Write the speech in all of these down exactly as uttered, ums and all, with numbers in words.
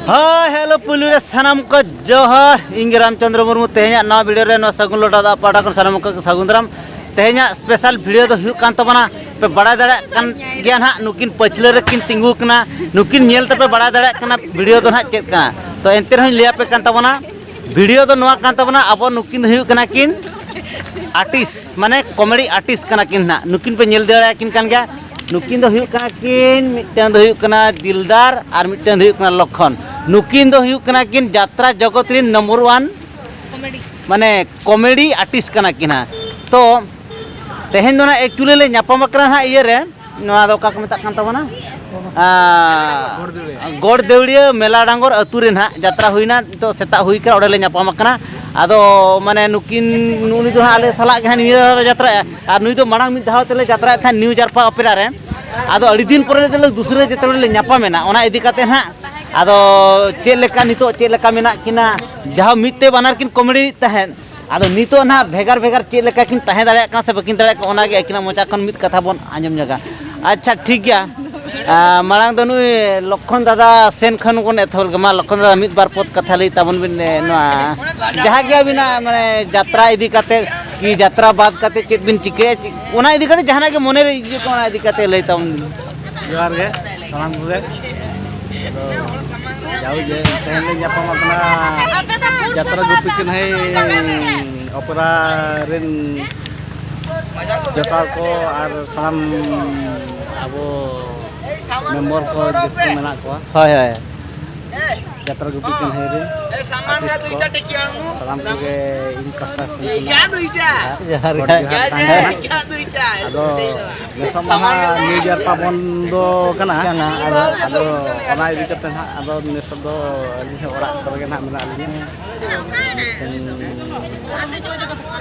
ᱦᱳᱭ, ᱦᱮᱞᱳ, ᱯᱩᱭᱞᱩ ᱨᱮ ᱥᱟᱱᱟᱢ ᱠᱚ ᱡᱚᱦᱟᱨ᱾ ᱤᱧ ᱜᱮ ᱨᱟᱢᱪᱚᱸᱫᱽᱨᱚ ᱢᱩᱨᱢᱩ᱾ ᱛᱮᱦᱮᱧᱟᱜ ᱱᱚᱣᱟ ᱵᱷᱤᱰᱤᱭᱳ ᱨᱮ ᱱᱚᱣᱟ ᱥᱟᱹᱜᱩᱱ ᱞᱚᱴᱟ ᱫᱟᱜ ᱯᱟᱦᱴᱟ ᱠᱷᱚᱱ ᱥᱟᱱᱟᱢ ᱠᱚ ᱥᱟᱹᱜᱩᱱ ᱫᱟᱨᱟᱢ᱾ ᱛᱮᱦᱮᱧᱟᱜ ᱥᱯᱮᱥᱟᱞ ᱵᱷᱤᱰᱤᱭᱳ ᱫᱚ ᱦᱩᱭᱩᱜ ᱠᱟᱱ ᱛᱟᱵᱚᱱᱟ, ᱯᱮ ᱵᱟᱲᱟᱭ ᱫᱟᱲᱮᱭᱟᱜ ᱠᱟᱱ ᱜᱮᱭᱟ ᱱᱟᱦᱟᱜ, ᱱᱩᱠᱤᱱ ᱯᱟᱹᱪᱷᱞᱟᱹ ᱨᱮᱠᱤᱱ ᱛᱤᱸᱜᱩ ᱠᱟᱱᱟ᱾ ᱱᱩᱠᱤᱱ ᱧᱮᱞ ᱛᱮᱯᱮ ᱵᱟᱲᱟᱭ ᱫᱟᱲᱮᱭᱟᱜ ᱠᱟᱱᱟ ᱵᱷᱤᱰᱤᱭᱳ ᱫᱚ ᱱᱟᱦᱟᱜ ᱪᱮᱫ ᱠᱟᱱᱟ᱾ ᱛᱚ ᱮᱱᱛᱮ ᱨᱮᱦᱚᱸᱧ ᱞᱟᱹᱭ ᱟᱯᱮ ᱠᱟᱱ ᱛᱟᱵᱚᱱᱟ, ᱵᱷᱤᱰᱤᱭᱳ ᱫᱚ ᱱᱚᱣᱟ ᱠᱟᱱ ᱛᱟᱵᱚᱱᱟ, ᱟᱵᱚ ᱱᱩᱠᱤᱱ ᱫᱚ ᱦᱩᱭᱩᱜ ᱠᱟᱱᱟ ᱠᱤᱱ ᱟᱨᱴᱤᱥᱴ, ᱢᱟᱱᱮ ᱠᱚᱢᱮᱰᱤ ᱟᱨᱴᱤᱥᱴ ᱠᱟᱱᱟ ᱠᱤᱱ ᱱᱟᱦᱟᱜ᱾ ᱱᱩᱠᱤᱱ ᱯᱮ ᱧᱮᱞ ᱫᱟᱲᱮᱭᱟᱠᱤᱱ ᱠᱟᱱ ᱜᱮᱭᱟ᱾ ᱱᱩᱠᱤᱱ ᱫᱚ ᱦᱩᱭᱩᱜ ᱠᱟᱱᱟ ᱠᱤᱱ, ᱢᱤᱫᱴᱟᱝ ᱫᱚ ᱦᱩᱭᱩᱜ ᱠᱟᱱᱟ ᱫᱤᱞᱫᱟᱨ ᱟᱨ ᱢᱤᱫᱴᱟᱝ ᱫᱚ ᱦᱩᱭᱩᱜ ᱠᱟᱱᱟ ᱞᱚᱠᱷᱚᱱ᱾ ᱱᱩᱠᱤᱱ ᱫᱚ ᱦᱩᱭᱩᱜ ᱠᱟᱱᱟ ᱠᱤᱱ ᱡᱟᱛᱨᱟ ᱡᱚᱜᱚᱛ ᱨᱮᱱ ᱱᱚᱢᱵᱚᱨ ᱳᱣᱟᱱ, ᱢᱟᱱᱮ ᱠᱚᱢᱮᱰᱤ ᱟᱨᱴᱤᱥᱴ ᱠᱟᱱᱟ ᱠᱤᱱ ᱦᱟᱸᱜ᱾ ᱛᱚ ᱛᱮᱦᱮᱧ ᱫᱚ ᱱᱟᱦᱟᱜ ᱮᱠᱪᱩᱭᱮᱞᱤ ᱞᱮ ᱧᱟᱯᱟᱢ ᱟᱠᱟᱱᱟ ᱦᱟᱸᱜ ᱤᱭᱟᱹ ᱨᱮ, ᱱᱚᱣᱟ ᱫᱚ ᱚᱠᱟ ᱠᱚ ᱢᱮᱛᱟᱜ ᱠᱟᱱ ᱛᱟᱵᱚᱱᱟ? ᱟᱸ, ᱜᱚᱲ ᱫᱟᱹᱣᱲᱤᱭᱟᱹ ᱢᱮᱞᱟ ᱰᱟᱝᱜᱚᱨ ᱟᱹᱛᱩ ᱨᱮ ᱱᱟᱦᱟᱜ ᱡᱟᱛᱨᱟ ᱦᱩᱭᱱᱟ, ᱱᱤᱛᱚᱜ ᱥᱮᱛᱟᱜ ᱦᱩᱭ ᱠᱟᱱᱟ, ᱚᱸᱰᱮ ᱞᱮ ᱧᱟᱯᱟᱢ ᱟᱠᱟᱱᱟ᱾ ᱟᱫᱚ ᱢᱟᱱᱮ ᱱᱩᱠᱤᱱ, ᱱᱩᱜᱼᱩ ᱱᱩᱭ ᱫᱚ ᱦᱟᱸᱜ ᱟᱞᱮ ᱥᱟᱞᱟᱜ ᱜᱮ ᱦᱟᱸᱜ ᱱᱤᱭᱟᱹ ᱫᱷᱟᱣ ᱫᱚ ᱡᱟᱛᱨᱟᱭᱟ, ᱟᱨ ᱱᱩᱭ ᱫᱚ ᱢᱟᱲᱟᱝ ᱢᱤᱫ ᱫᱷᱟᱣ ᱛᱮᱞᱮ ᱡᱟᱛᱨᱟᱭᱮᱫ ᱛᱟᱦᱮᱸᱫ ᱱᱤᱭᱩ ᱡᱟᱨᱯᱟ ᱚᱯᱮᱨᱟ ᱨᱮ᱾ ᱟᱫᱚ ᱟᱹᱰᱤ ᱫᱤᱱ ᱯᱚᱨᱮ ᱫᱚᱞᱮ ᱫᱩᱥᱨᱟᱹ ᱡᱟᱛᱨᱟ ᱨᱮᱞᱮ ᱧᱟᱯᱟᱢᱮᱱᱟ, ᱚᱱᱟ ᱤᱫᱤ ᱠᱟᱛᱮ ᱱᱟᱦᱟᱜ ᱟᱫᱚ ᱪᱮᱫ ᱞᱮᱠᱟ ᱱᱤᱛᱚᱜ ᱪᱮᱫ ᱞᱮᱠᱟ ᱢᱮᱱᱟᱜ ᱠᱤᱱᱟ, ᱡᱟᱦᱟᱸ ᱢᱤᱫ ᱛᱮ ᱵᱟᱱᱟᱨ ᱠᱤᱱ ᱠᱚᱢᱮᱰᱤᱭᱮᱫ ᱛᱟᱦᱮᱸᱫ, ᱟᱫᱚ ᱱᱤᱛᱚᱜ ᱱᱟᱦᱟᱜ ᱵᱷᱮᱜᱟᱨ ᱵᱷᱮᱜᱟᱨ ᱪᱮᱫ ᱞᱮᱠᱟ ᱠᱤᱱ ᱛᱟᱦᱮᱸ ᱫᱟᱲᱮᱭᱟᱜ ᱠᱟᱱᱟ ᱥᱮ ᱵᱟᱹᱠᱤᱱ ᱫᱟᱲᱮᱭᱟᱜ ᱠᱟᱱᱟ, ᱚᱱᱟᱜᱮ ᱟᱹᱠᱤᱱᱟᱜ ᱢᱚᱪᱟ ᱠᱷᱚᱱ ᱢᱤᱫ ᱠᱟᱛᱷᱟ ᱵᱚᱱ ᱟᱸᱡᱚᱢ ᱧᱚᱜᱟ᱾ ᱟᱪᱪᱷᱟ, ᱴᱷᱤᱠ ᱜᱮᱭᱟ᱾ ᱟᱨ ᱢᱟᱲᱟᱝ ᱫᱚ ᱱᱩᱭ ᱞᱚᱠᱠᱷᱚᱱ ᱫᱟᱫᱟ ᱥᱮᱱ ᱠᱷᱚᱱ ᱵᱚᱱ ᱮᱛᱚᱦᱚᱵ ᱞᱮᱜᱮ᱾ ᱢᱟ ᱞᱚᱠᱠᱷᱚᱱ ᱫᱟᱫᱟ, ᱢᱤᱫ ᱵᱟᱨ ᱯᱚᱫ ᱠᱟᱛᱷᱟ ᱞᱟᱹᱭ ᱛᱟᱵᱚᱱ ᱵᱤᱱ, ᱮ, ᱱᱚᱣᱟ ᱡᱟᱦᱟᱸ ᱜᱮ ᱟᱹᱵᱤᱱᱟᱜ ᱢᱟᱱᱮ ᱡᱟᱛᱨᱟ ᱤᱫᱤ ᱠᱟᱛᱮ ᱠᱤ ᱡᱟᱛᱨᱟ ᱵᱟᱫ ᱠᱟᱛᱮ ᱪᱮᱫ ᱵᱤᱱ ᱪᱤᱠᱟᱹᱭᱟ, ᱪᱮᱫ, ᱚᱱᱟ ᱤᱫᱤ ᱠᱟᱛᱮ ᱡᱟᱦᱟᱱᱟᱜ ᱜᱮ ᱢᱚᱱᱮ ᱨᱮ ᱦᱤᱡᱩᱜ ᱠᱟᱱᱟ, ᱚᱱᱟ ᱤᱫᱤ ᱠᱟᱛᱮ ᱞᱟᱹᱭ ᱛᱟᱵᱚᱱ ᱵᱤᱱ᱾ ᱡᱚᱦᱟᱨ ᱜᱮ ᱥᱟᱱᱟᱢ ᱠᱚᱜᱮ᱾ ᱟᱫᱚ ᱡᱟᱣ ᱡᱮ ᱛᱮᱦᱮᱧ ᱞᱮ ᱧᱟᱯᱟᱢ ᱟᱠᱟᱱᱟ ᱡᱟᱛᱨᱟ ᱜᱩᱯᱤ ᱠᱟᱹᱱᱦᱟᱹᱭ ᱚᱯᱮᱨᱟ ᱨᱮᱱ ᱡᱚᱴᱟᱣ ᱠᱚ ᱟᱨ ᱥᱟᱱᱟᱢ ᱟᱵᱚ ᱢᱮᱢᱵᱚᱨ ᱠᱚ ᱡᱚᱛᱚ ᱢᱮᱱᱟᱜ ᱠᱚᱣᱟ᱾ ᱦᱳᱭ, ᱦᱳᱭ᱾ ᱡᱟᱛᱨᱟ ᱜᱩᱯᱤ ᱠᱟᱹᱱᱦᱟᱹᱭ ᱨᱮᱱ ᱟᱨᱴᱤᱥᱴ ᱠᱚ ᱥᱟᱱᱟᱢ ᱠᱚᱜᱮ ᱤᱧ ᱯᱟᱦᱴᱟ ᱥᱮᱱ ᱠᱷᱚᱱᱟᱜ ᱡᱚᱦᱟᱨ ᱜᱮ᱾ ᱜᱚᱰ ᱡᱚᱦᱟᱨ ᱛᱟᱦᱮᱱ ᱠᱟᱱᱟ᱾ ᱟᱫᱚ ᱱᱮᱥᱚᱜ ᱢᱟ ᱱᱟᱦᱟᱜ ᱱᱤᱭᱩ ᱤᱭᱟᱨ ᱯᱟ ᱵᱚᱱᱫᱚ ᱠᱟᱱᱟ᱾ ᱠᱟᱱᱟ, ᱟᱫᱚ ᱟᱫᱚ ᱚᱱᱟ ᱤᱫᱤ ᱠᱟᱛᱮ ᱱᱟᱦᱟᱜ ᱟᱫᱚ ᱱᱮᱥᱚᱜ ᱫᱚ ᱟᱹᱞᱤᱧ ᱦᱚᱸ ᱚᱲᱟᱜ ᱠᱚᱨᱮ ᱜᱮ ᱱᱟᱦᱟᱜ ᱢᱮᱱᱟᱜ ᱞᱤᱧᱟ᱾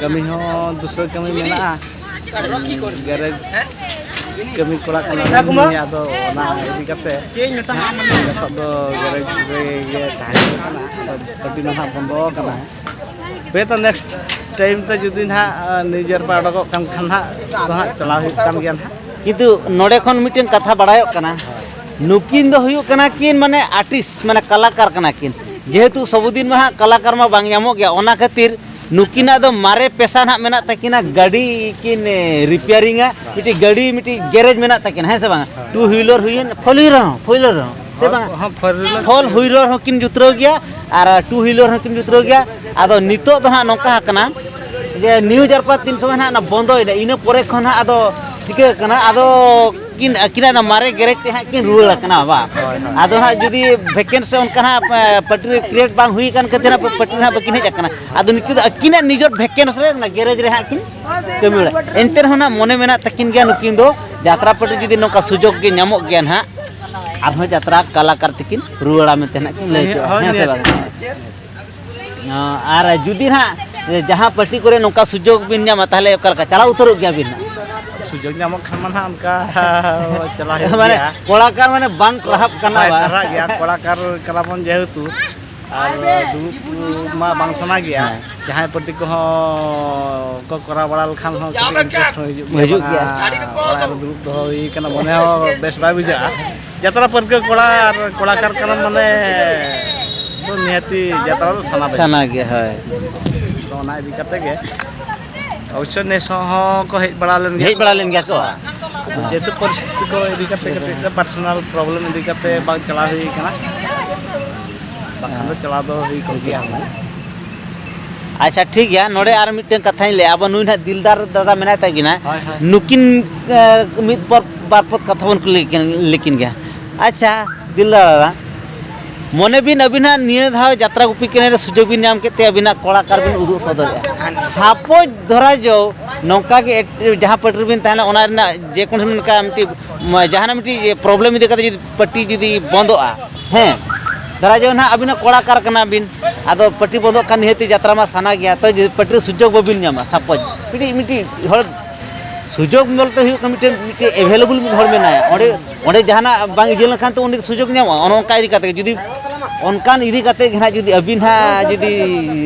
ᱠᱟᱹᱢᱤ ᱦᱚᱸ ᱫᱩᱥᱨᱟᱹ ᱠᱟᱹᱢᱤ ᱢᱮᱱᱟᱜᱼᱟ, ᱜᱮᱨᱮᱡᱽ ᱠᱟᱹᱢᱤ ᱠᱚᱲᱟ ᱠᱟᱱᱟᱞᱤᱧ, ᱟᱫᱚ ᱚᱱᱟ ᱤᱫᱤ ᱠᱟᱛᱮ ᱱᱮᱥᱚᱜ ᱫᱚ ᱜᱮᱨᱮᱡᱽ ᱨᱮᱜᱮ ᱛᱟᱦᱮᱸ ᱦᱩᱭᱩᱜ ᱠᱟᱱᱟ᱾ ᱟᱫᱚ ᱠᱟᱹᱴᱤᱡ ᱫᱚ ᱱᱟᱦᱟᱜ ᱵᱚᱱᱫᱚ ᱟᱠᱟᱱᱟ᱾ ᱦᱳᱭᱛᱳ ᱱᱮᱠᱥᱴ ᱴᱟᱭᱤᱢ ᱛᱮ ᱡᱩᱫᱤ ᱱᱟᱦᱟᱜ ᱱᱤᱭᱩ ᱤᱭᱟᱨ ᱯᱟ ᱚᱰᱚᱠᱚᱜ ᱠᱟᱱ ᱠᱷᱟᱱ ᱱᱟᱦᱟᱜ ᱫᱚ ᱦᱟᱸᱜ ᱪᱟᱞᱟᱣ ᱦᱩᱭᱩᱜ ᱠᱟᱱ ᱜᱮᱭᱟ ᱱᱟᱦᱟᱜ᱾ ᱠᱤᱱᱛᱩ ᱱᱚᱰᱮ ᱠᱷᱚᱱ ᱢᱤᱫᱴᱮᱱ ᱠᱟᱛᱷᱟ ᱵᱟᱲᱟᱭᱚᱜ ᱠᱟᱱᱟ, ᱱᱩᱠᱤᱱ ᱫᱚ ᱦᱩᱭᱩᱜ ᱠᱟᱱᱟ ᱠᱤᱱ ᱢᱟᱱᱮ ᱟᱨᱴᱤᱥᱴ, ᱢᱟᱱᱮ ᱠᱟᱞᱟᱠᱟᱨ ᱠᱟᱱᱟ ᱠᱤᱱ᱾ ᱡᱮᱦᱮᱛᱩ ᱥᱚᱵᱩᱫᱤᱱ ᱢᱟ ᱦᱟᱸᱜ ᱠᱟᱞᱟᱠᱟᱨ ᱢᱟ ᱵᱟᱝ ᱧᱟᱢᱚᱜ ᱜᱮᱭᱟ, ᱚᱱᱟ ᱠᱷᱟᱹᱛᱤᱨ ᱱᱩᱠᱤᱱᱟᱜ ᱫᱚ ᱢᱟᱨᱮ ᱯᱮᱥᱟ ᱱᱟᱦᱟᱜ ᱢᱮᱱᱟᱜ ᱛᱟᱹᱠᱤᱱᱟ, ᱜᱟᱹᱰᱤ ᱠᱤᱱ ᱨᱤᱯᱮᱭᱟᱨᱤᱝᱟ, ᱢᱤᱫᱴᱤᱡ ᱜᱟᱹᱰᱤ ᱢᱤᱫᱴᱤᱡ ᱜᱮᱨᱮᱡᱽ ᱢᱮᱱᱟᱜ ᱛᱟᱹᱠᱤᱱᱟ, ᱦᱮᱸ ᱥᱮ ᱵᱟᱝ? ᱴᱩ ᱦᱩᱭᱞᱟᱨ ᱦᱩᱭᱮᱱ, ᱯᱷᱳᱨ ᱦᱩᱭᱞᱟᱨ ᱦᱚᱸ, ᱯᱷᱳᱨ ᱦᱩᱭᱞᱟᱨ ᱦᱚᱸ, ᱥᱮ ᱵᱟᱝ? ᱦᱚᱸ, ᱯᱷᱳᱨ ᱦᱩᱭᱞᱟᱨ ᱯᱷᱳᱨ ᱦᱩᱭᱞᱟᱨ ᱦᱚᱸ ᱠᱤᱱ ᱡᱩᱛᱨᱟᱹᱣ ᱜᱮᱭᱟ ᱟᱨ ᱴᱩ ᱦᱩᱭᱞᱟᱨ ᱦᱚᱸ ᱠᱤᱱ ᱡᱩᱛᱨᱟᱹᱣ ᱜᱮᱭᱟ᱾ ᱟᱫᱚ ᱱᱤᱛᱚᱜ ᱫᱚ ᱦᱟᱸᱜ ᱱᱚᱝᱠᱟ ᱟᱠᱟᱱᱟ ᱡᱮ ᱱᱤᱭᱩ ᱡᱟᱨᱯᱟ ᱛᱤᱱ ᱥᱚᱢᱚᱭ ᱦᱟᱸᱜ ᱚᱱᱟ ᱵᱚᱱᱫᱚᱭᱮᱱᱟ, ᱤᱱᱟᱹ ᱯᱚᱨᱮ ᱠᱷᱚᱱ ᱦᱟᱸᱜ ᱟᱫᱚ ᱪᱤᱠᱟᱹ ᱠᱟᱱᱟ, ᱟᱫᱚ ᱠᱤᱱ ᱟᱹᱠᱤᱱᱟᱜ ᱚᱱᱟ ᱢᱟᱨᱮ ᱜᱮᱨᱮᱡᱽ ᱛᱮ ᱦᱟᱸᱜ ᱠᱤᱱ ᱨᱩᱣᱟᱹᱲ ᱟᱠᱟᱱᱟ ᱵᱟᱝ? ᱦᱳᱭ, ᱦᱳᱭ᱾ ᱟᱫᱚ ᱦᱟᱸᱜ ᱡᱩᱫᱤ ᱵᱷᱮᱠᱮᱱᱥᱤ ᱚᱱᱠᱟ ᱦᱟᱸᱜ, ᱮ, ᱯᱟᱹᱴᱤ ᱨᱮ ᱠᱨᱤᱭᱮᱴ ᱵᱟᱝ ᱦᱩᱭ ᱟᱠᱟᱱ ᱠᱷᱟᱹᱛᱤᱨ ᱦᱟᱸᱜ ᱯᱟᱹᱴᱤ ᱨᱮ ᱦᱟᱸᱜ ᱵᱟᱹᱠᱤᱱ ᱦᱮᱡ ᱟᱠᱟᱱᱟ᱾ ᱟᱫᱚ ᱱᱩᱠᱤᱱ ᱫᱚ ᱟᱹᱠᱤᱱᱟᱜ ᱱᱤᱡᱚᱨ ᱵᱷᱮᱠᱮᱱᱥᱤ ᱨᱮ ᱚᱱᱟ ᱜᱮᱨᱮᱡᱽ ᱨᱮ ᱦᱟᱸᱜ ᱠᱤᱱ ᱠᱟᱹᱢᱤ ᱵᱟᱲᱟᱭᱟ᱾ ᱮᱱᱛᱮ ᱨᱮᱦᱚᱸ ᱱᱟᱜ ᱢᱚᱱᱮ ᱢᱮᱱᱟᱜ ᱛᱟᱹᱠᱤᱱ ᱜᱮᱭᱟ ᱱᱩᱠᱤᱱ ᱫᱚ ᱡᱟᱛᱨᱟ ᱯᱟᱹᱴᱤ ᱡᱩᱫᱤ ᱱᱚᱝᱠᱟ ᱥᱩᱡᱳᱜᱽ ᱜᱮ ᱧᱟᱢᱚᱜ ᱜᱮᱭᱟ ᱱᱟᱦᱟᱜ, ᱟᱨᱦᱚᱸ ᱡᱟᱛᱨᱟ ᱠᱟᱞᱟᱠᱟᱨ ᱛᱮᱠᱤᱱ ᱨᱩᱣᱟᱹᱲᱟ ᱢᱮᱱᱛᱮ ᱱᱟᱜ ᱠᱤᱱ ᱞᱟᱹᱭ ᱦᱚᱪᱚᱜᱼᱟ, ᱦᱳᱭ, ᱦᱮᱸ ᱥᱮ ᱱᱤᱦᱟᱹᱛ᱾ ᱵᱟᱝ? ᱚ, ᱟᱨ ᱡᱩᱫᱤ ᱱᱟᱦᱟᱜ ᱡᱟᱦᱟᱸ ᱯᱟᱹᱴᱤ ᱠᱚᱨᱮ ᱱᱚᱝᱠᱟ ᱥᱩᱡᱳᱜᱽ ᱵᱤᱱ ᱧᱟᱢᱟ, ᱛᱟᱦᱚᱞᱮ ᱚᱠᱟ ᱞᱮᱠᱟ ᱪᱟᱞᱟᱣ ᱩᱛᱟᱹᱨᱚᱜ ᱜᱮᱭᱟ ᱵᱤᱱ ᱱᱟᱦᱟᱜ? ᱥᱩᱡᱳᱜᱽ ᱧᱟᱢᱚᱜ ᱠᱷᱟᱱ ᱢᱟ ᱱᱟᱦᱟᱜ ᱚᱱᱠᱟ ᱪᱟᱞᱟᱣ ᱦᱩᱭᱩᱜ ᱢᱟᱱᱮ ᱜᱮᱭᱟ᱾ ᱠᱚᱲᱟᱠᱟᱨ ᱢᱟᱱᱮ ᱵᱟᱝ ᱴᱟᱨᱦᱟᱜ ᱠᱟᱱᱟ ᱦᱳᱭ, ᱵᱟᱝ? ᱴᱟᱨᱦᱟᱜ ᱜᱮᱭᱟ, ᱠᱚᱲᱟᱠᱟᱨ ᱠᱟᱱᱟ ᱵᱚᱱ ᱡᱮᱦᱮᱛᱩ᱾ ᱟᱨ ᱫᱩᱲᱩᱵ ᱢᱟ ᱵᱟᱝ ᱥᱟᱱᱟ ᱜᱮᱭᱟ᱾ ᱦᱮᱸ᱾ ᱡᱟᱦᱟᱸᱭ ᱯᱟᱹᱴᱤ ᱠᱚᱦᱚᱸ ᱠᱚ ᱠᱚᱨᱟᱣ ᱵᱟᱲᱟ ᱞᱮᱠᱷᱟᱱ ᱦᱚᱸ ᱠᱟᱹᱴᱤᱡ ᱤᱱᱴᱟᱨᱮᱥᱴ ᱦᱚᱸ ᱦᱤᱡᱩᱜ ᱜᱮᱭᱟ᱾ ᱦᱤᱡᱩᱜ ᱵᱟᱝᱟ, ᱜᱮᱭᱟ᱾ ᱚᱲᱟᱜ ᱨᱮ ᱫᱩᱲᱩᱵ ᱫᱚᱦᱚ ᱦᱩᱭ ᱠᱟᱱᱟ, ᱢᱚᱱᱮ ᱦᱚᱸ ᱵᱮᱥ ᱵᱟᱭ ᱵᱩᱡᱷᱟᱹᱜᱼᱟ᱾ ᱡᱟᱛᱨᱟ ᱯᱟᱹᱨᱠᱟᱹᱣ ᱠᱚᱲᱟ ᱟᱨ ᱠᱚᱲᱟᱠᱟᱨ ᱠᱟᱱᱟ ᱢᱟᱱᱮ ᱫᱚ ᱱᱤᱦᱟᱹᱛᱤ ᱡᱟᱛᱨᱟ ᱫᱚ ᱥᱟᱱᱟ ᱫᱚ ᱥᱟᱱᱟ ᱜᱮᱭᱟ, ᱦᱳᱭ᱾ ᱛᱚ ᱚᱱᱟ ᱤᱫᱤ ᱠᱟᱛᱮ ᱜᱮ ᱚᱵᱚᱥᱥᱳᱭ ᱱᱮᱥ ᱦᱚᱸ ᱠᱚ ᱦᱮᱡ ᱵᱟᱲᱟ ᱞᱮᱱ ᱜᱮᱭᱟ᱾ ᱦᱮᱡ ᱵᱟᱲᱟ ᱞᱮᱱ ᱜᱮᱭᱟ ᱠᱚ? ᱡᱮᱦᱮᱛᱩ ᱯᱚᱨᱤᱥᱛᱷᱤᱛᱤ ᱠᱚ ᱤᱫᱤ ᱠᱟᱛᱮ ᱠᱟᱹᱴᱤᱡ ᱯᱟᱨᱥᱚᱱᱟᱞ ᱯᱨᱚᱵᱞᱮᱢ ᱤᱫᱤ ᱠᱟᱛᱮ ᱵᱟᱝ ᱪᱟᱞᱟᱣ ᱦᱩᱭ ᱠᱟᱱᱟ, ᱵᱟᱠᱷᱟᱱ ᱫᱚ ᱪᱟᱞᱟᱣ ᱫᱚ ᱦᱩᱭ ᱠᱚᱜ ᱜᱮᱭᱟ ᱦᱩᱱᱟᱹᱝ᱾ ᱟᱪᱪᱷᱟ, ᱴᱷᱤᱠ ᱜᱮᱭᱟ᱾ ᱱᱚᱰᱮ ᱟᱨ ᱢᱤᱫᱴᱮᱱ ᱠᱟᱛᱷᱟᱧ ᱞᱟᱹᱭᱟ, ᱟᱵᱚ ᱱᱩᱭ ᱱᱟᱦᱟᱜ ᱫᱤᱞᱫᱟᱨ ᱫᱟᱫᱟ ᱢᱮᱱᱟᱭ ᱛᱟᱹᱠᱤᱱᱟ, ᱦᱳᱭ, ᱦᱳᱭ᱾ ᱱᱩᱠᱤᱱ, ᱮ, ᱢᱤᱫ ᱵᱟᱨ, ᱵᱟᱨ ᱯᱚᱫ ᱠᱟᱛᱷᱟ ᱵᱚᱱ ᱠᱩᱞᱤ ᱠᱤᱱ, ᱞᱮᱠᱤᱱ ᱜᱮᱭᱟ᱾ ᱟᱪᱪᱷᱟ, ᱫᱤᱞᱫᱟᱨ ᱫᱟᱫᱟ, ᱢᱚᱱᱮ ᱵᱤᱱ ᱟᱹᱵᱤᱱ ᱦᱟᱸᱜ ᱱᱤᱭᱟᱹ ᱫᱷᱟᱣ ᱡᱟᱛᱨᱟ ᱜᱩᱯᱤ ᱠᱮᱱᱮᱞ ᱨᱮ ᱥᱩᱡᱳᱜᱽ ᱵᱤᱱ ᱧᱟᱢ ᱠᱮᱫ ᱛᱮ ᱟᱹᱵᱤᱱᱟᱜ ᱠᱚᱲᱟᱠᱟᱨ ᱵᱤᱱ ᱩᱫᱩᱜ ᱥᱚᱫᱚᱨᱮᱜᱼᱟ᱾ ᱥᱟᱯᱳᱡᱽ ᱫᱷᱚᱨᱟ ᱡᱚ ᱱᱚᱝᱠᱟ ᱜᱮ ᱮᱴ-, ᱡᱟᱦᱟᱸ ᱯᱟᱹᱴᱤ ᱨᱮᱵᱤᱱ ᱛᱟᱦᱮᱱᱟ, ᱚᱱᱟ ᱨᱮᱱᱟᱜ ᱡᱮᱠᱳᱱᱳ ᱢᱤᱫᱴᱟᱝ ᱢᱤᱫᱴᱤᱡ, ᱢᱟ, ᱡᱟᱦᱟᱱᱟᱜ ᱢᱤᱫᱴᱤᱡ ᱯᱨᱚᱵᱞᱮᱢ ᱤᱫᱤ ᱠᱟᱛᱮ ᱡᱩᱫᱤ ᱯᱟᱹᱴᱤ ᱡᱩᱫᱤ ᱵᱚᱱᱫᱚᱜᱼᱟ, ᱦᱮᱸ, ᱫᱷᱚᱨᱟ ᱡᱚ ᱱᱟᱦᱟᱜ ᱟᱹᱵᱤᱱᱟᱜ ᱠᱚᱲᱟᱠᱟᱨ ᱠᱟᱱᱟ ᱵᱤᱱ, ᱟᱫᱚ ᱯᱟᱹᱴᱤ ᱵᱚᱱᱫᱚᱜ ᱠᱷᱟᱱ ᱱᱤᱦᱟᱹᱛᱤ ᱡᱟᱛᱨᱟ ᱢᱟ ᱥᱟᱱᱟ ᱜᱮᱭᱟ, ᱛᱚ ᱡᱩᱫᱤ ᱯᱟᱹᱴᱤ ᱨᱮ ᱥᱩᱡᱳᱜᱽ ᱵᱟᱹᱵᱤᱱ ᱧᱟᱢᱟ, ᱥᱟᱯᱳᱡᱽ ᱢᱤᱫᱴᱤᱡ, ᱢᱤᱫᱴᱤᱡ ᱦᱚᱲ ᱥᱩᱡᱳᱜᱽ ᱵᱚᱞᱛᱮ ᱦᱩᱭᱩᱜ ᱠᱟᱱᱟ ᱢᱤᱫᱴᱮᱱ, ᱢᱤᱫᱴᱮᱱ ᱮᱵᱷᱮᱞᱮᱵᱚᱞ ᱢᱤᱫ ᱦᱚᱲ ᱢᱮᱱᱟᱭᱟ, ᱚᱸᱰᱮ, ᱚᱸᱰᱮ ᱡᱟᱦᱟᱱᱟᱜ ᱵᱟᱝ ᱤᱭᱟᱹ ᱞᱮᱱᱠᱷᱟᱱ ᱛᱚ ᱩᱱᱤ ᱥᱩᱡᱳᱜᱽ ᱧᱟᱢᱚᱜᱼᱟ᱾ ᱚᱱᱮ ᱚᱱᱠᱟ ᱤᱫᱤ ᱠᱟᱛᱮ ᱡᱩᱫᱤ, ᱚᱱᱠᱟᱱ ᱤᱫᱤ ᱠᱟᱛᱮ ᱜᱮ ᱱᱟᱦᱟᱜ ᱡᱩᱫᱤ ᱟᱹᱵᱤᱱ ᱦᱟᱸᱜ ᱡᱩᱫᱤ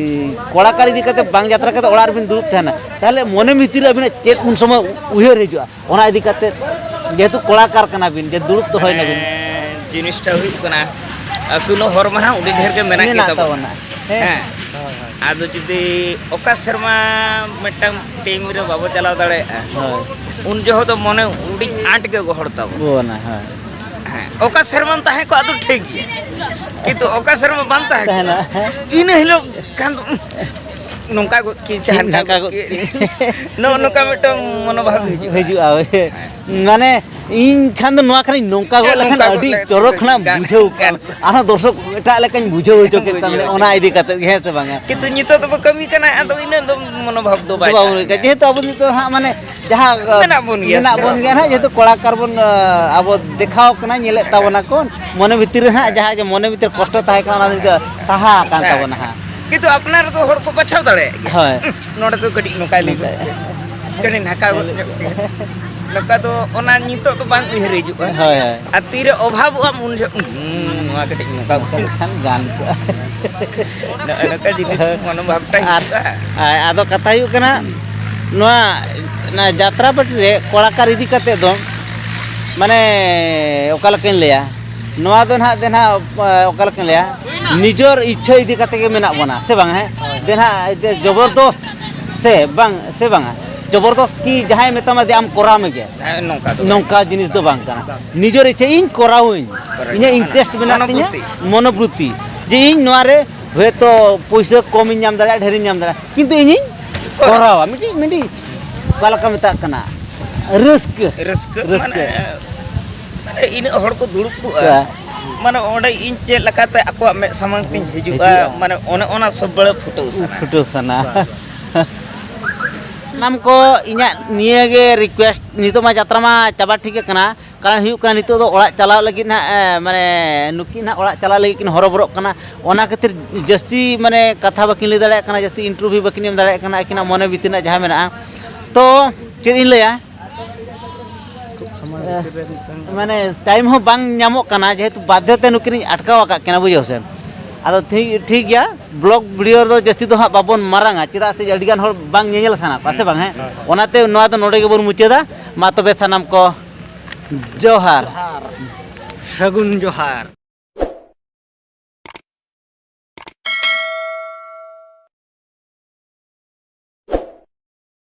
ᱠᱚᱲᱟᱠᱟᱨ ᱤᱫᱤ ᱠᱟᱛᱮ ᱵᱟᱝ ᱡᱟᱛᱨᱟ ᱠᱟᱛᱮ ᱚᱲᱟᱜ ᱨᱮᱵᱤᱱ ᱫᱩᱲᱩᱵ ᱛᱟᱦᱮᱱᱟ, ᱛᱟᱦᱚᱞᱮ ᱢᱚᱱᱮ ᱵᱷᱤᱛᱤᱨ ᱨᱮ ᱟᱹᱵᱤᱱᱟᱜ ᱪᱮᱫ ᱩᱱ ᱥᱚᱢᱚᱭ ᱩᱭᱦᱟᱹᱨ ᱦᱤᱡᱩᱜᱼᱟ, ᱚᱱᱟ ᱤᱫᱤ ᱠᱟᱛᱮ? ᱡᱮᱦᱮᱛᱩ ᱠᱚᱲᱟᱠᱟᱨ ᱠᱟᱱᱟ ᱵᱤᱱ, ᱡᱮ ᱫᱩᱲᱩᱵ ᱫᱚᱦᱚᱭ ᱱᱟᱵᱤᱱ᱾ ᱢᱟᱱᱮ, ᱡᱤᱱᱤᱥᱴᱟ ᱦᱩᱭᱩᱜ ᱠᱟᱱᱟ, ᱟᱹᱥᱩᱞᱚᱜ ᱦᱚᱲ ᱢᱟ ᱱᱟᱦᱟᱜ ᱟᱹᱰᱤ ᱰᱷᱮᱨ ᱜᱮ ᱢᱮᱱᱟᱜ ᱢᱮᱱᱟᱜ ᱜᱮᱛᱟ ᱵᱚᱱᱟ᱾ ᱛᱟᱵᱚᱱᱟ᱾ ᱦᱮᱸ᱾ ᱦᱮᱸ᱾ ᱦᱳᱭ, ᱦᱳᱭ᱾ ᱟᱫᱚ ᱡᱩᱫᱤ ᱚᱠᱟ ᱥᱮᱨᱢᱟ ᱢᱤᱫᱴᱟᱝ ᱴᱤᱢ ᱨᱮ ᱵᱟᱵᱚ ᱪᱟᱞᱟᱣ ᱫᱟᱲᱮᱭᱟᱜᱼᱟ, ᱦᱳᱭ᱾ ᱩᱱ ᱡᱚᱦᱚᱜ ᱫᱚ ᱢᱚᱱᱮ ᱟᱹᱰᱤ ᱟᱸᱴ ᱜᱮ ᱜᱚᱦᱚᱲ ᱛᱟᱵᱚᱱᱟ᱾ ᱵᱚᱱᱟ, ᱦᱳᱭ᱾ ᱦᱮᱸ, ᱚᱠᱟ ᱥᱮᱨᱢᱟᱢ ᱛᱟᱦᱮᱸ ᱠᱚᱜ ᱟᱫᱚ ᱴᱷᱤᱠ ᱜᱮᱭᱟ, ᱠᱤᱱᱛᱩ ᱚᱠᱟ ᱥᱮᱨᱢᱟ ᱵᱟᱢ ᱛᱟᱦᱮᱸ ᱛᱟᱦᱮᱱᱟ᱾ ᱠᱚᱜᱼᱟ, ᱤᱱᱟᱹ ᱦᱤᱞᱳᱜ ᱠᱷᱟᱱ ᱫᱚ ᱱᱚᱝᱠᱟ ᱜᱚᱫ ᱠᱮᱫ ᱪᱮ ᱦᱟᱱᱠᱟ ᱱᱚᱝᱠᱟ ᱜᱚᱫ ᱜᱚᱫ ᱠᱮᱫ, ᱱᱚᱜᱼᱚ ᱱᱚᱝᱠᱟ ᱢᱤᱫᱴᱟᱝ ᱢᱚᱱᱳᱵᱷᱟᱵ ᱦᱤᱡᱩᱜᱼᱟ᱾ ᱦᱤᱡᱩᱜᱼᱟ, ᱦᱳᱭ᱾ ᱢᱟᱱᱮ ᱤᱧ ᱠᱷᱟᱱ ᱫᱚ ᱱᱚᱣᱟ ᱠᱷᱟᱱᱤᱧ ᱱᱚᱝᱠᱟ ᱜᱚᱫ ᱦᱮᱸ, ᱞᱮᱠᱷᱟᱱ ᱱᱚᱝᱠᱟ ᱜᱚᱫ ᱟᱹᱰᱤ ᱞᱮ-, ᱪᱚᱨᱚᱠ ᱠᱷᱚᱱᱟᱜ ᱜᱟᱱ-, ᱵᱩᱡᱷᱟᱹᱣ ᱠᱚᱜᱼᱟ᱾ ᱜᱟᱱ ᱠᱚᱜᱼᱟ᱾ ᱟᱨᱦᱚᱸ ᱫᱚᱨᱥᱚᱠ ᱮᱴᱟᱜ ᱞᱮᱠᱟᱧ ᱵᱩᱡᱷᱟᱹᱣ ᱦᱚᱪᱚ ᱠᱮᱫ ᱛᱟᱢ ᱵᱩᱡᱷᱟᱹᱣ ᱞᱮ, ᱦᱚᱪᱚ ᱚᱱᱟ ᱠᱮᱫ᱾ ᱤᱫᱤ ᱠᱟᱛᱮᱫ ᱜᱮ, ᱦᱮᱸ ᱥᱮ ᱵᱟᱝᱟ? ᱠᱤᱱᱛᱩ ᱱᱤᱛᱚᱜ ᱫᱚᱵᱚ ᱠᱟᱹᱢᱤ ᱠᱟᱱᱟ, ᱟᱫᱚ ᱤᱱᱟᱹᱜ ᱫᱚ ᱢᱚᱱᱳᱵᱷᱟᱵ ᱫᱚ ᱵᱟᱭ ᱵᱟᱵᱚᱱ ᱛᱟᱦᱮᱱᱟ᱾ ᱞᱟᱹᱭ ᱠᱟᱜᱼᱟ᱾ ᱡᱮᱦᱮᱛᱩ ᱟᱵᱚ ᱱᱤᱛᱚᱜ ᱦᱟᱸᱜ ᱢᱟᱱᱮ ᱡᱟᱦᱟᱸ, ᱢᱮᱱᱟᱜ ᱵᱚᱱ ᱜᱮᱭᱟ ᱢᱮᱱᱟᱜ ᱥᱮ᱾ ᱵᱚᱱ ᱜᱮᱭᱟ ᱦᱟᱸᱜ, ᱡᱮᱦᱮᱛᱩ ᱠᱚᱲᱟ ᱠᱟᱨ ᱵᱚᱱ, ᱟᱵᱚ ᱫᱮᱠᱷᱟᱣ ᱠᱟᱱᱟ, ᱧᱮᱞᱮᱫ ᱛᱟᱵᱚᱱᱟ ᱠᱚ, ᱢᱚᱱᱮ ᱵᱷᱤᱛᱤᱨ ᱨᱮ ᱦᱟᱸᱜ ᱡᱟᱦᱟᱸ ᱡᱮ ᱢᱚᱱᱮ ᱵᱷᱤᱛᱤᱨ ᱠᱚᱥᱴᱚ ᱛᱟᱦᱮᱸ ᱠᱟᱱᱟ, ᱚᱱᱟ ᱫᱚ ᱥᱟᱦᱟ ᱟᱠᱟᱱ ᱥᱟᱦᱟ ᱛᱟᱵᱚᱱᱟ ᱟᱠᱟᱱᱟ᱾ ᱦᱟᱸᱜ᱾ ᱠᱤᱱᱛᱩ ᱟᱯᱱᱟᱨ ᱫᱚ ᱦᱚᱲ ᱠᱚ ᱵᱟᱪᱷᱟᱣ ᱫᱟᱲᱮᱭᱟᱜ ᱜᱮᱭᱟ᱾ ᱦᱳᱭ᱾ ᱦᱩᱸ, ᱱᱚᱰᱮ ᱫᱚ ᱠᱟᱹᱴᱤᱡ ᱱᱚᱝᱠᱟᱭ ᱞᱟᱹᱭ ᱜᱚᱫ ᱱᱚᱝᱠᱟᱭ᱾ ᱠᱮᱫᱟ, ᱠᱟᱹᱴᱤᱡ ᱱᱷᱟᱠᱟ ᱜᱚᱫ ᱧᱚᱜ ᱠᱮᱫᱟ᱾ ᱱᱚᱝᱠᱟ ᱫᱚ ᱚᱱᱟ ᱱᱤᱛᱚᱜ ᱫᱚ ᱵᱟᱝ ᱩᱭᱦᱟᱹᱨ ᱦᱤᱡᱩᱜᱼᱟ᱾ ᱦᱳᱭ, ᱦᱳᱭ᱾ ᱟᱨ ᱛᱤᱨᱮ ᱚᱵᱷᱟᱵᱚᱜᱼᱟᱢ ᱩᱱ ᱡᱚᱦᱚᱜ, ᱦᱩᱸ, ᱱᱚᱣᱟ ᱠᱟᱹᱴᱤᱡ ᱱᱚᱝᱠᱟ ᱱᱚᱝᱠᱟ ᱜᱚᱫ᱾ ᱞᱮᱠᱷᱟᱱ ᱜᱟᱱ ᱠᱚᱜᱼᱟ᱾ ᱱᱚᱜᱼᱚ ᱱᱚᱝᱠᱟ ᱡᱤᱱᱤᱥ ᱦᱳᱭ᱾ ᱢᱚᱱᱳᱵᱷᱟᱵᱽ ᱴᱟᱜ ᱟᱨ, ᱦᱤᱡᱩᱜᱼᱟ᱾ ᱟᱨ ᱟᱫᱚ ᱠᱟᱛᱷᱟ ᱦᱩᱭᱩᱜ ᱠᱟᱱᱟ, ᱱᱚᱣᱟ, ᱱᱚᱣᱟ ᱡᱟᱛᱨᱟ ᱯᱟᱹᱴᱤ ᱨᱮ ᱠᱚᱲᱟᱠᱟᱨ ᱤᱫᱤ ᱠᱟᱛᱮᱫ ᱫᱚ, ᱢᱟᱱᱮ, ᱚᱠᱟ ᱞᱮᱠᱟᱧ ᱞᱟᱹᱭᱟ? ᱱᱚᱣᱟ ᱫᱚ ᱱᱟᱦᱟᱜ, ᱫᱮ ᱱᱟᱦᱟᱜ, ᱚᱠᱟ ᱞᱮᱠᱟᱧ ᱞᱟᱹᱭᱟ? ᱱᱤᱡᱚᱨ ᱤᱪᱪᱷᱟᱹ ᱤᱫᱤ ᱠᱟᱛᱮ ᱜᱮ ᱢᱮᱱᱟᱜ ᱵᱚᱱᱟ, ᱥᱮ ᱵᱟᱝ? ᱦᱮᱸ? ᱦᱳᱭ, ᱦᱳᱭ᱾ ᱫᱮ ᱱᱟᱦᱟᱜ, ᱡᱮ ᱡᱚᱵᱚᱨᱫᱚᱥᱛ ᱥᱮ ᱵᱟᱝ, ᱥᱮ ᱵᱟᱝᱟ? ᱡᱚᱵᱚᱨᱫᱚᱥᱛ ᱠᱤ ᱡᱟᱦᱟᱸᱭ ᱢᱮᱛᱟᱢᱟ ᱡᱮ ᱟᱢ ᱠᱚᱨᱟᱣ ᱢᱮᱜᱮ? ᱦᱮᱸ, ᱱᱚᱝᱠᱟ ᱫᱚ ᱵᱟᱝ᱾ ᱱᱚᱝᱠᱟ ᱡᱤᱱᱤᱥ ᱫᱚ ᱵᱟᱝ ᱠᱟᱱᱟ᱾ ᱵᱟᱝ᱾ ᱱᱤᱡᱚᱨ ᱤᱪᱪᱷᱟᱹ, ᱤᱧ ᱠᱚᱨᱟᱣᱟᱹᱧ᱾ ᱠᱚᱨᱟᱣᱟᱹᱧ᱾ ᱤᱧᱟᱹᱜ ᱢᱟᱱᱮ interest ᱢᱮᱱᱟᱜ ᱛᱤᱧᱟᱹ, ᱢᱚᱱᱳᱵᱨᱚᱛᱛᱤ᱾ ᱢᱚᱱᱳᱵᱨᱚᱛᱛᱤ᱾ ᱡᱮ ᱤᱧ ᱱᱚᱣᱟ ᱨᱮ ᱦᱚᱭᱛᱳ ᱯᱩᱭᱥᱟᱹ ᱠᱚᱢᱤᱧ ᱧᱟᱢ ᱫᱟᱲᱮᱭᱟᱜᱼᱟ, ᱰᱷᱮᱨᱤᱧ ᱧᱟᱢ ᱫᱟᱲᱮᱭᱟᱜᱼᱟ, ᱠᱤᱱᱛᱩ ᱤᱧᱤᱧ ᱠᱚᱨᱟᱣᱟ᱾ ᱠᱚᱨᱟᱣᱟ᱾ ᱢᱤᱫᱴᱤᱡ, ᱢᱤᱫᱴᱤᱡ ᱚᱠᱟ ᱞᱮᱠᱟ ᱢᱮᱛᱟᱜ ᱠᱟᱱᱟ? ᱨᱟᱹᱥᱠᱟᱹ᱾ ᱨᱟᱹᱥᱠᱟᱹ, ᱨᱟᱹᱥᱠᱟᱹ᱾ ᱢᱟᱱᱮ, ᱢᱟᱱᱮ ᱤᱱᱟᱹᱜ ᱦᱚᱲ ᱠᱚ ᱫᱩᱲᱩᱵ ᱠᱚᱜᱼᱟ᱾ ᱦᱮᱸ᱾ ᱢᱟᱱᱮ ᱚᱸᱰᱮ ᱤᱧ ᱪᱮᱫ ᱞᱮᱠᱟᱛᱮ ᱟᱠᱚᱣᱟᱜ ᱢᱮᱫ ᱥᱟᱢᱟᱝ ᱛᱤᱧ ᱦᱤᱡᱩᱜᱼᱟ, ᱦᱤᱡᱩᱜᱼᱟ᱾ ᱢᱟᱱᱮ ᱚᱱᱮ ᱚᱱᱟ ᱥᱚᱵ ᱵᱮᱲᱟ ᱯᱷᱩᱴᱟᱹᱣ ᱥᱟᱱᱟ᱾ ᱯᱷᱩᱴᱟᱹᱣ ᱥᱟᱱᱟ᱾ ᱥᱟᱱᱟᱢ ᱠᱚ ᱤᱧᱟᱹᱜ ᱱᱤᱭᱟᱹ ᱜᱮ request, ᱱᱤᱛᱚᱜ ᱢᱟ ᱡᱟᱛᱨᱟ ᱢᱟ ᱪᱟᱵᱟ ᱴᱷᱤᱠ ᱟᱠᱟᱱᱟ, ᱠᱟᱨᱚᱱ ᱦᱩᱭᱩᱜ ᱠᱟᱱᱟ ᱱᱤᱛᱚᱜ ᱫᱚ ᱚᱲᱟᱜ ᱪᱟᱞᱟᱜ ᱞᱟᱹᱜᱤᱫ ᱱᱟᱦᱟᱜ, ᱮ, ᱢᱟᱱᱮ ᱱᱩᱠᱤᱱ ᱱᱟᱦᱟᱜ ᱚᱲᱟᱜ ᱪᱟᱞᱟᱜ ᱞᱟᱹᱜᱤᱫ ᱠᱤᱱ ᱦᱚᱨᱚᱵᱚᱨᱚᱜ ᱠᱟᱱᱟ, ᱚᱱᱟ ᱠᱷᱟᱹᱛᱤᱨ ᱡᱟᱹᱥᱛᱤ ᱢᱟᱱᱮ ᱠᱟᱛᱷᱟ ᱵᱟᱹᱠᱤᱱ ᱞᱟᱹᱭ ᱫᱟᱲᱮᱭᱟᱜ ᱠᱟᱱᱟ, ᱡᱟᱹᱥᱛᱤ interview ᱵᱟᱹᱠᱤᱱ ᱮᱢ ᱫᱟᱲᱮᱭᱟᱜ ᱠᱟᱱᱟ ᱟᱹᱠᱤᱱᱟᱜ ᱢᱚᱱᱮ ᱵᱷᱤᱛᱤᱨ ᱨᱮᱱᱟᱜ ᱡᱟᱦᱟᱸ ᱢᱮᱱᱟᱜᱼᱟ᱾ ᱛᱚ ᱪᱮᱫ ᱤᱧ ᱞᱟᱹᱭᱟ, ᱠᱷᱩᱵ ᱥᱚᱢᱚᱭ ᱵᱷᱤᱛᱤᱨ ᱨᱮ ᱢᱤᱫᱴᱟᱝ ᱢᱟᱱᱮ time ᱦᱚᱸ ᱵᱟᱝ ᱧᱟᱢᱚᱜ ᱠᱟᱱᱟ, ᱡᱮᱦᱮᱛᱩ ᱵᱟᱫᱽᱫᱷᱚ ᱛᱮ ᱱᱩᱠᱤᱱᱤᱧ ᱟᱴᱠᱟᱣ ᱟᱠᱟᱫ ᱠᱤᱱᱟ, ᱵᱩᱡᱷᱟᱹᱣ ᱥᱮ᱾ ᱟᱫᱚ ᱴᱷᱤᱠ, ᱴᱷᱤᱠ ᱜᱮᱭᱟ, vlog video ᱨᱮᱫᱚ ᱡᱟᱹᱥᱛᱤ ᱫᱚ ᱦᱟᱸᱜ ᱵᱟᱵᱚᱱ ᱢᱟᱨᱟᱝᱟ, ᱪᱮᱫᱟᱜ ᱥᱮ ᱟᱹᱰᱤᱜᱟᱱ ᱦᱚᱲ ᱵᱟᱝ ᱧᱮᱧᱮᱞ ᱥᱟᱱᱟ ᱠᱚᱣᱟ, ᱥᱮ ᱵᱟᱝ? ᱦᱮᱸ, ᱦᱳᱭ, ᱦᱳᱭ᱾ ᱚᱱᱟᱛᱮ ᱱᱚᱣᱟ ᱫᱚ ᱱᱚᱰᱮ ᱜᱮᱵᱚᱱ ᱢᱩᱪᱟᱹᱫᱟ᱾ ᱢᱟ ᱛᱚᱵᱮ ᱥᱟᱱᱟᱢ ᱠᱚ ᱡᱚᱦᱟᱨ᱾ ᱡᱚᱦᱟᱨ᱾ ᱥᱟᱹᱜᱩᱱ ᱡᱚᱦᱟᱨ᱾